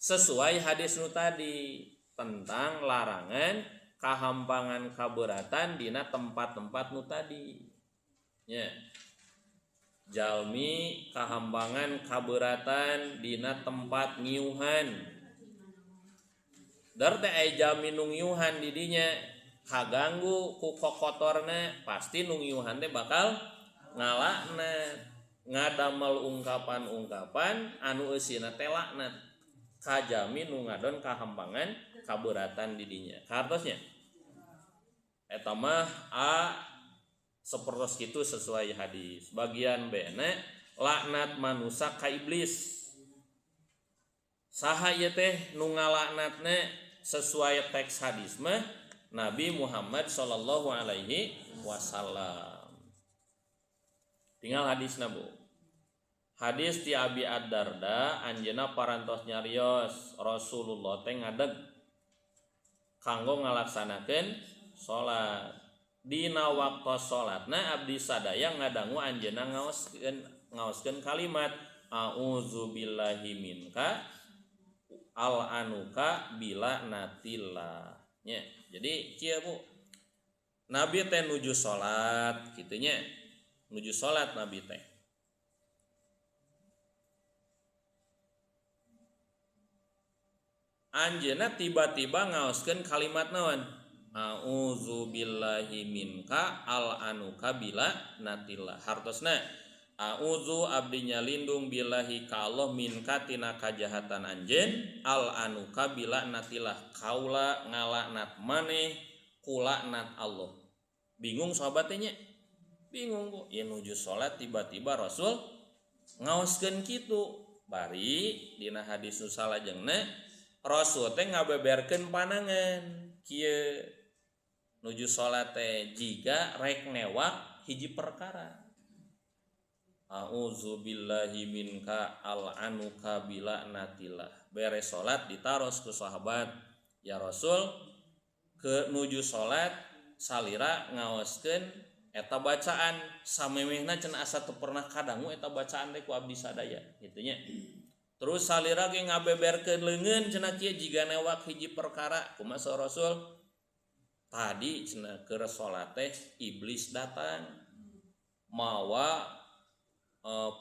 Sesuai hadis nu tadi tentang larangan kahampangan kaberatan dina tempat-tempat nu tadi. Nya. Jalmi kahampangan kaberatan dina tempat ngiuhan. Dar teh aya jalmi nu ngiuhan di dinya kaganggu ku kokotorna pasti nu ngiuhan teh bakal ngalaknat, ngadamel ungkapan-ungkapan anu eusina teh laknat. Kajami nu ngadon kahampangan kaberatan di dinya. Kartosnya eta mah A sapertos kitu sesuai hadis. Bagian B na laknat manusa ka iblis. Saha ieu teh nu ngalaknatna sesuai teks hadis mah Nabi Muhammad sallallahu alaihi wasallam. Tinggal hadisna Bu. Hadis ti Abi Ad-Darda anjeunna parantos nyarios Rasulullah teh ngadeg kanggo ngalaksanakeun salat. Dina waktu salatna abdi sadaya ngadangu anjeunna ngaoskeun kalimat auzubillahi minka al anuka bila natillah nya. Jadi kieu Bu, Nabi teh nuju salat kitu nya. Nuju salat Nabi teh. Anjeunna tiba-tiba ngaoskeun kalimat naon? Auzubillahi minka al anuka bila natillah. Hartosna auzu abdi nyalindung billahi ka Allah minka tina kajahatan anjeun al anuka bila natillah. Kaula ngalaknat maneh kulaknat Allah. Bingung sahabat teh nya? Bingung kok. Ieu nuju salat tiba-tiba Rasul ngaoskeun kitu. Bari dina hadis nu salajengna Rasul teh ngabeberkeun panangan kieu nuju salat teh jiga rek newak hiji perkara. Auzubillahi minka al anuka bila natillah. Beres salat ditaros ku sahabat, ya Rasul ke nuju salat salira ngaoskeun eta bacaan samemehna cenah asa teu pernah kadangu eta bacaan teh ku abdi sadaya kitu nya. Terus salira ge ngabeberkeun leungeun cenah kieu jiga newak hiji perkara kumaha Rasul tadi cenah keur salat teh iblis datang mawa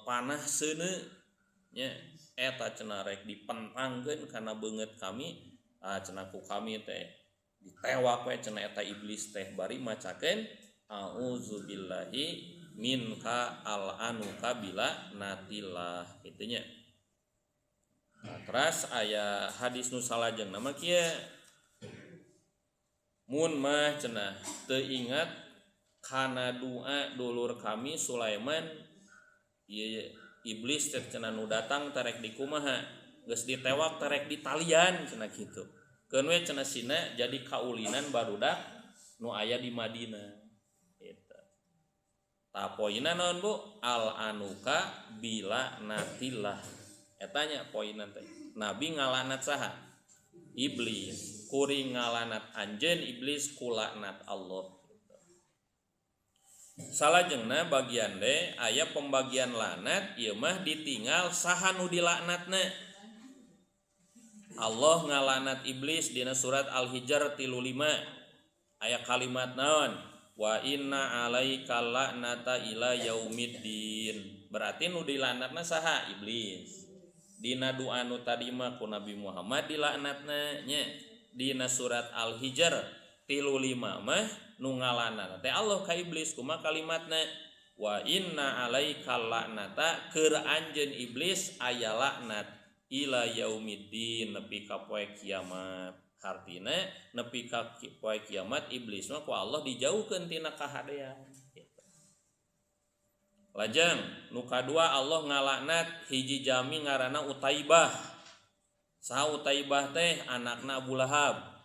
panah seuneu nya eta cenah rek dipentangkeun kana beungeut kami cenah ku kami teh ditewak we cenah eta iblis teh bari macakeun auzubillahi minka al anuka bila natillah kitu nya. Nah, terus aya hadis nu salajengna mah kieu mun mah cenah teu ingat kana doa dulur kami Sulaiman ieu iblis teh cenah nu datang terek dikumaha geus ditewak terek ditalian cenah kitu keun we cenah sina jadi kaulinan barudak nu aya di Madinah eta. Tah poinna naon Bu? Al anuka bila natillah. Etanya poin teh. Nabi ngalaknat saha? Iblis. Kuring ngalanat anjeun iblis kulaknat Allah. Salajengna bagian D aya pembagian laknat ieu mah ditinggal saha nu dilaknatna. Allah ngalanat iblis dina surat Al-Hijr 35 aya kalimat naon? Wa inna alaika la'nata ila yaumiddin. Berarti nu dilaknatna saha? Iblis. Dina doa nu tadi mah ku Nabi Muhammad dilaknatna nya. Dina surat Al-Hijr 35 mah nu ngalanat teh Allah ka iblis kumaha kalimatna? Wa inna alaika la'nata keur anjeun iblis aya laknat ila yaumiddin nepi ka poe kiamat. Hartina nepi ka poe kiamat iblis mah ku Allah dijauhkeun tina kahadean. Lajeng nu kadua Allah ngalaknat hiji jami ngaranna Utaibah. Saha Utaibah teh anakna Abu Lahab.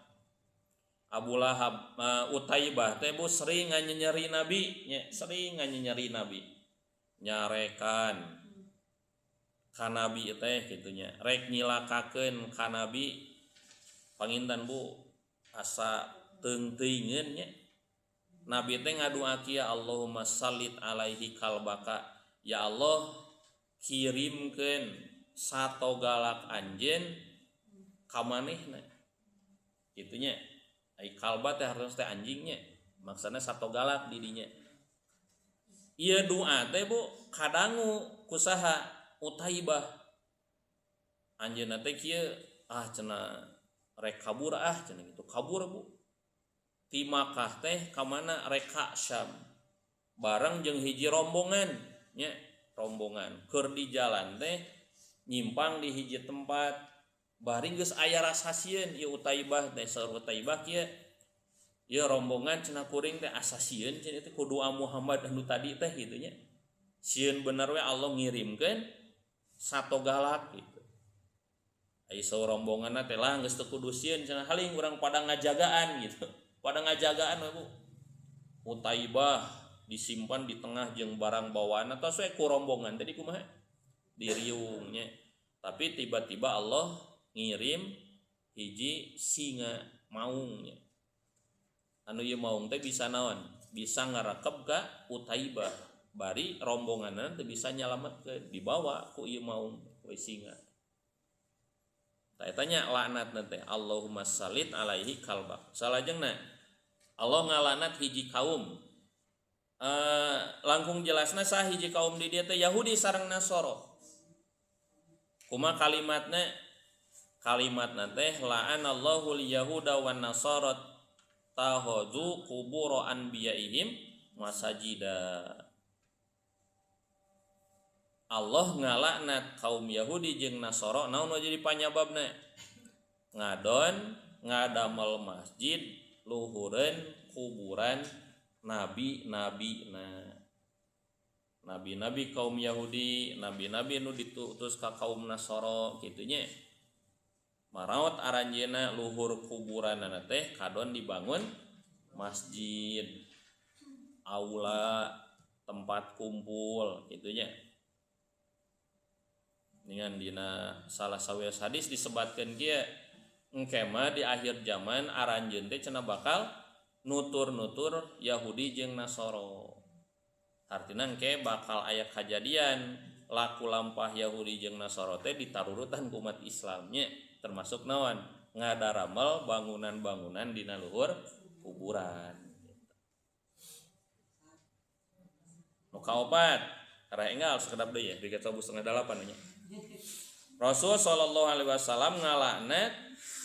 Abu Lahab Utaibah teh bu sering nganyenyeri Nabi nya, sering nganyenyeri Nabi. Nyarekan ka Nabi teh kitu nya, rek nyilakakeun ka Nabi. Pangintan bu asa teung-teuingeun nya. Nabi teh ngadua kieu, Allahumma sallit alaihi kalbaka. Ya Allah, kirimkeun sato galak anjeun ka manehna. Kitu nya. Ai kalba teh hartos teh anjingnya. Maksana sato galak di dinya. Ieu doa teh bu kadangu ku saha? Utaibah. Anjeunna teh kieu, ah cenah rek kabur ah cenah gitu. Kabur bu. Ti Makkah teh ka mana? Rek ka Syam. Bareng jeung hiji rombongan nya, rombongan. Keur di jalan teh nyimpang di hiji tempat. Bari geus aya rasa sieun ieu Utaibah teh, saur Utaibah kieu. Ieu rombongan cenah kuring teh asa sieun cenah teh ku doa Muhammad anu tadi teh kitu nya. Sieun bener we Allah ngirimkeun sato galak gitu. Ai saur rombonganna teh lah geus teu kudu sieun cenah haling urang pada ngajagaan gitu. Pada ngajagaan we bu. Utaibah disimpan di tengah jeung barang bawaan tos we ku rombongan tadi kumaha? Diriung nya. Tapi tiba-tiba Allah ngirim hiji singa maungnya. Anu ieu maung teh bisa naon? Bisa ngarekeb ka Utaibah. Bari rombonganna teh bisa nyalametkeun, dibawa ku ieu maung we singa. Tah eta nya laknatna teh Allahumma sallit alaihi kalbak. Salajengna Allah ngalanat hiji kaum. Langkung jelasna sah hiji kaum di dieu teh Yahudi sareng Nasoro. Kumaha kalimatna? Kalimatna teh la'anallahu al-yahuda wan nasara takhadhu qubur anbiyaihim masajida. Allah ngalaknat kaum Yahudi jeung Nasoro naon nu jadi panyababna? Ngadon ngadamel masjid luhureun kuburan nabi-nabina. Nabi-nabi kaum Yahudi, nabi-nabi nu diutus ka kaum Nasoro kitu nya. Maraot aranjeuna luhur kuburanana teh kadon dibangun masjid, aula, tempat kumpul kitu nya. Dengan dina salah sawios hadis disebatkeun kieu, engke mah di akhir zaman aranjeun teh cenah bakal nutur-nutur Yahudi jeung Nasoro. Artina engke bakal aya kajadian laku lampah Yahudi jeung Nasoro teh ditarurutan ku umat Islamnya, termasuk naon ngadaramel bangunan-bangunan dina luhur kuburan. Nu kaopat, karena enggal sekedap deui ya, dikata 7:30 nya. Rasul sallallahu alaihi wasallam ngalaknat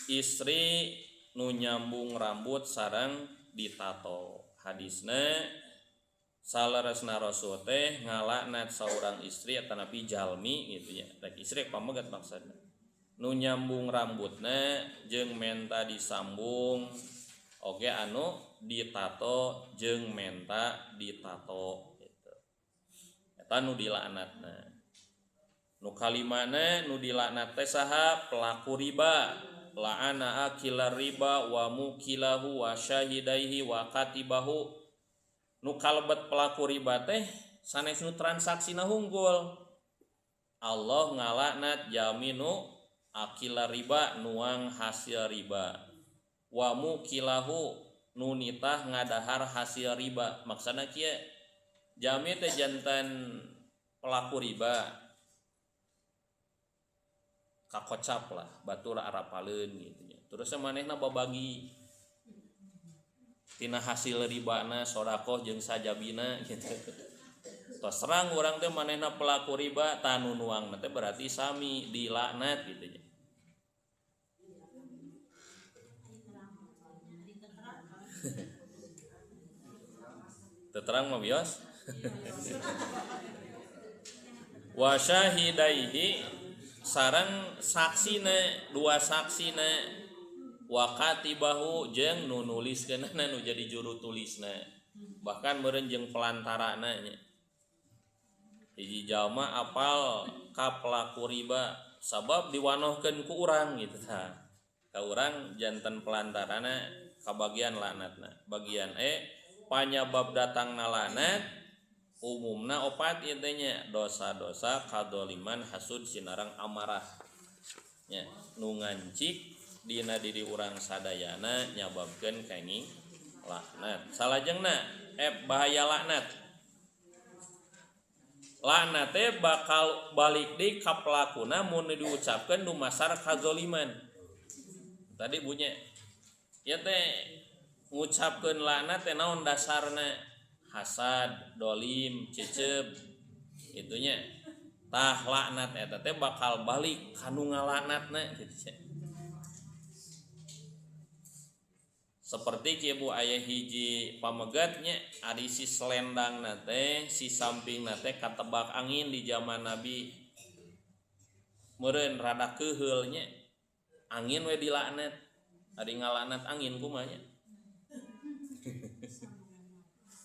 istri nu nyambung rambut sareng ditato. Hadisna saleresna Rasul teh ngalaknat saurang istri atanapi jalmi gitu ya. Rek istri pamegat maksudna. Nu nyambung rambutna jeung menta disambung, oge anu ditato jeung menta ditato gitu. Eta nu dilaknatna. Nu kalimana nu dilaknat teh saha? Pelaku riba. La'ana akilar riba wa mukilahu wa syahidaihi wa katibahu. Nu kalebet pelaku riba teh sanes nu transaksina hunggul. Allah ngalaknat jaminu akila riba nuang hasil riba, wa mukilahu nu nitah ngadahar hasil riba. Maksana kieu, Jami teh jantan pelaku riba kakocap lah batur arapaleun gitu nya. Terus manehna babagi tina hasil ribana sedekah jeung sajabina gitu. Tos serang urang teh manehna pelaku riba tanu nuangna teh berarti sami dilaknat gitu nya. Teu terang mah bios. Wa syahidaihi sareng saksina dua saksina wa katibahu jeung nu nuliskeunana nu jadi juru tulisna bahkan meureun jeung pelantarana nya. Hiji jalma apal ka pelaku riba sabab diwanohkeun ku urang gitu tah. Ka urang janten pelantarana kabagian laknatna. Bagian E panyabab datangna laknat umumna opat ieu teh nya dosa-dosa kadoliman hasud sinarang amarah nya nu ngancik dina diri urang sadayana nyababkeun kenging laknat. Salajengna bahaya laknat. Laknat teh bakal balik deui ka pelakuna mun diucapkeun dumasar kazoliman. Tadi bunyi ieu teh ngucapkeun laknat teh naon dasarna? Hasad, dolim, cecep itunya. Tah laknat eta teh bakal balik kanu ngalaknatna gitu. Seperti kieu Bu aya hiji pamegatnya ari si selendangna teh si sampingna teh katebak angin di zaman Nabi. Meureun rada keuheul nya angin we dilaknat. Ari ngalaknat angin kumaha nya?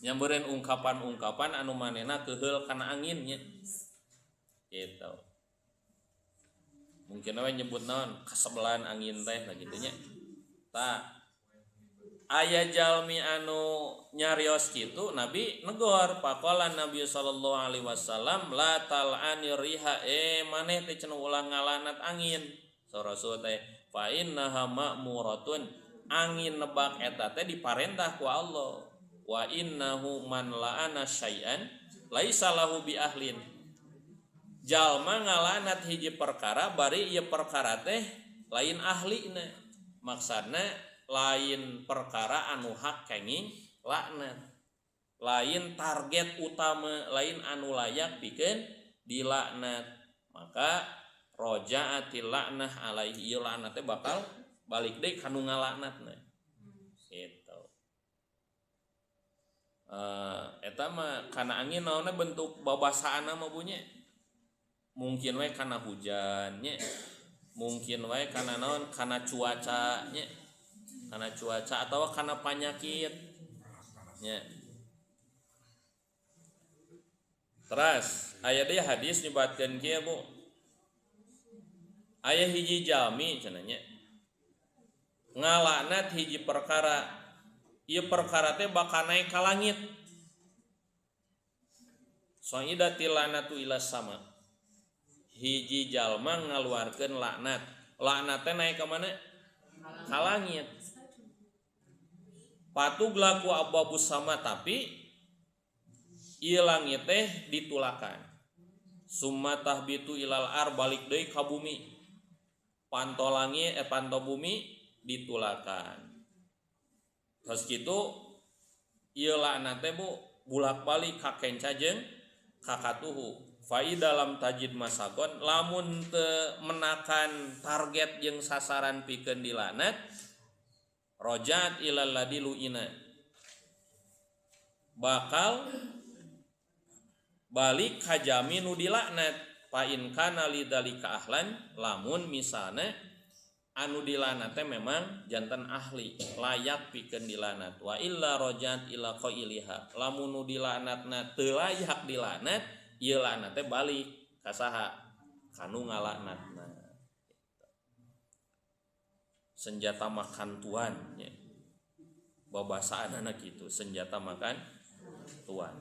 Nyambereun ungkapan-ungkapan anu manehna keuheul kana anginnya gitu. Mungkin we nyebut naon kasebelan angin teh lah kitu nya. Tah aya jalmi anu nyarios kitu Nabi negor faqala Nabi sallallahu alaihi wasallam la tal'anir riha maneh teh cenah ulah ngalanat angin. So Rasul teh fa innaha ma'muratun angin nebak eta teh diparentah ku Allah. Wa innahu man la'ana syai'an laisa lahu bi ahlin. Jalma ngalanat hiji perkara bari ieu perkara teh lain ahlina. Maksudna lain perkara anu hak kenging laknat. Lain target utama, lain anu layak pikeun dilaknat. Maka roja'atil laknah alaihi ieu laknat teh bakal balik deui ka nu ngalaknatna. Gitu. Eta mah kana angin naonna bentuk babasaanna mah bunyi. Mungkin we kana hujan nya. Mungkin we kana naon kana cuaca nya. Kana cuaca atawa kana panyakit nya. Teras aya deui hadis nyebatkeun kieu Bu. Aya hiji jalmi cenah nya. Ngalaknat hiji perkara. Ieu perkara teh bakal naik ka langit. Sa'idatil lanatu ila sama. Hiji jalma ngaluarkeun laknat. Laknat teh naik ka mana? Ka langit. Patuglaku abwabus sama tapi ieu langit teh ditulakan. Summa tahbitu ilal ar balik deui ka bumi. Panto langit panto bumi ditulakan. Terus gitu ieu laknat teh Bu bulak-balik ka kenca jeung ka katuhu. Fa dalam tajid masagon lamun teu menakan target jeung sasaran pikeun dilaknat rojat ilal ladzi lu'ina bakal balik ka jami nu dilaknat. Fa in kana lidzalika ahlan lamun misalna anu dilaknat teh memang jantan ahli layak pikeun dilaknat. Wa illa rojat ila qailiha lamun nu dilaknatna teu layak dilaknat ieu laknat teh balik ka saha kanu ngalaknatna. Senjata makan tuan nya. Babasaanana kitu senjata makan tuan.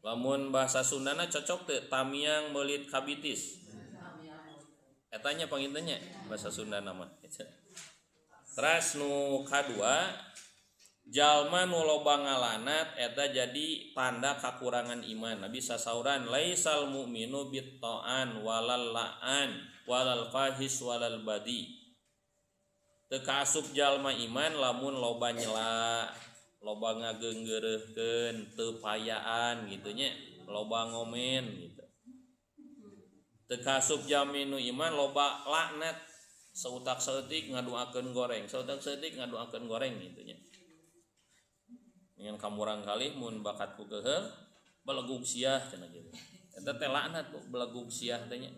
Lamun bahasa Sundana cocok teu tamiang meulit kabitis. Eta nya panginten nya bahasa Sundana mah. Teras nu kadua Jalma nu loba ngalanat eta jadi tanda kakurangan iman. Nabi sasauran laisal mu'minu bitta'an walal la'an walal fahis walal badi. Teu kaasup jalma iman lamun loba nyela, loba ngageunggeureuhkeun, teu payaan gitu nya, loba ngomen gitu. Teu kaasup jalmi nu iman loba laknat, sautak saeutik ngaduakeun goreng, sautak saeutik ngaduakeun goreng gitu nya. Dengan kamurang kali mun bakat ku kehe belegug siah cenah gitu. Eta teh laknat bu, belegug siah teh nya.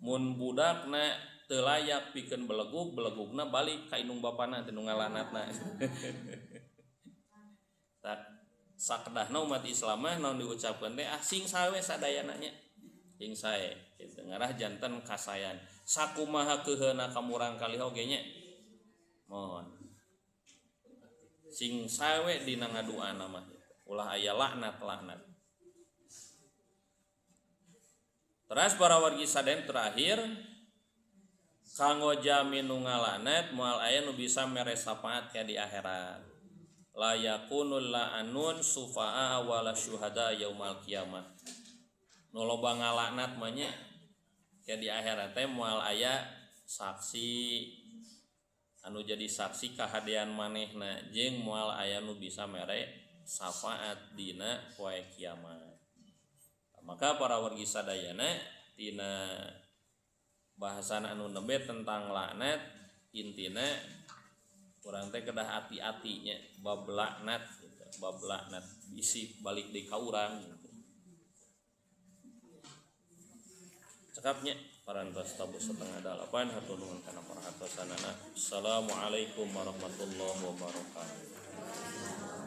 Mun budakna teu layak pikeun belegug, belegugna balik ka indung bapana teh nu ngalanatna. Tak sakedahna umat Islam mah naon diucapkeun teh ah sing sae we sadayana nya. Sing sae kitu ngarah janten kasayan. Sakumaha keuheuna kamurang kali oge nya. Mohon sing sae dina ngaduana mah ulah aya laknat-laknat. Teras para wargi sadaya terakhir kanggo jamin nu ngalanat moal aya nu bisa mere syafaat ka di akhirat. La yakunul la'anun sufa'a wala syuhada yaumal qiyamah. Nu loba ngalaknat mah nya ka di akhirat teh moal aya saksi anu jadi saksi kahadean manehna jeung moal aya nu bisa mere syafaat dina poe kiamat. Maka para wargi sadayana tina bahasan anu nembe tentang laknat intina urang teh kedah ati-ati nya bab laknat gitu. Bab laknat bisi balik deui ka urang gitu. Cekapnya parantos tabuh 7:30 hatur nuhun kana perhatosanana. Assalamualaikum warahmatullahi wabarakatuh.